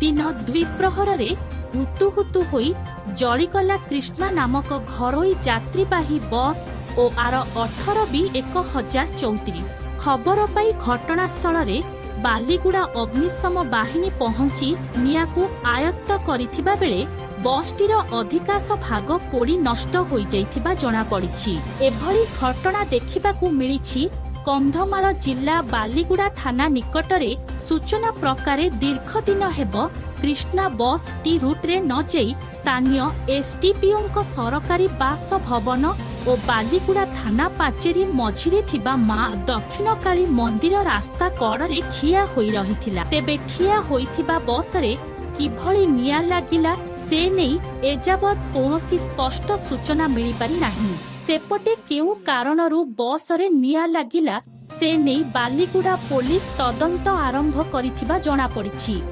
ଦିନ ଦ୍ୱିପ୍ରହରରେ ହୁତୁ ହୁତୁ ହୋଇ ଜଳିଗଲା କ୍ରିଷ୍ଣା ନାମକ ଘରୋଇ ଯାତ୍ରୀବାହୀ ବସ୍ ଓ ଆର 18 ବି 1034। ଖବର ପାଇ ଘଟଣାସ୍ଥଳରେ ବାଲିଗୁଡ଼ା ଅଗ୍ନିଶମ ବାହିନୀ ପହଞ୍ଚି ନିଆଁକୁ ଆୟତ୍ତ କରିଥିବା ବେଳେ ବସ୍ଟିର ଅଧିକାଂଶ ଭାଗ ପୋଡ଼ି ନଷ୍ଟ ହୋଇଯାଇଥିବା ଜଣାପଡ଼ିଛି। ଏଭଳି ଘଟଣା ଦେଖିବାକୁ ମିଳିଛି କନ୍ଧମାଳ ଜିଲ୍ଲା ବାଲିଗୁଡ଼ା ଥାନା ନିକଟରେ। ସୂଚନା ପ୍ରକାରେ ଦୀର୍ଘ ଦିନ ହେବ କ୍ରିଷ୍ଣା ବସ୍ ଟି ରୁଟ୍ରେ ନ ଯାଇ ସ୍ଥାନୀୟ ଏସ୍ଡିପିଓଙ୍କ ସରକାରୀ ବାସଭବନ ଓ ବାଲିଗୁଡ଼ା ଥାନା ପାଚେରୀ ମଝିରେ ଥିବା ମା ଦକ୍ଷିଣକାଳୀ ମନ୍ଦିର ରାସ୍ତା କଡ଼ରେ ଠିଆ ହୋଇ ରହିଥିଲା। ତେବେ ଠିଆ ହୋଇଥିବା ବସରେ କିଭଳି ନିଆଁ ଲାଗିଲା ସେ ନେଇ ଏଯାବତ୍ କୌଣସି ସ୍ପଷ୍ଟ ସୂଚନା ମିଳିପାରି ନାହିଁ। ସେପଟେ କେଉଁ କାରଣରୁ ବସରେ ନିଆଁ ଲାଗିଲା ସେ ନେଇ ବାଲିଗୁଡ଼ା ପୋଲିସ ତଦନ୍ତ ଆରମ୍ଭ କରିଥିବା ଜଣାପଡ଼ିଛି।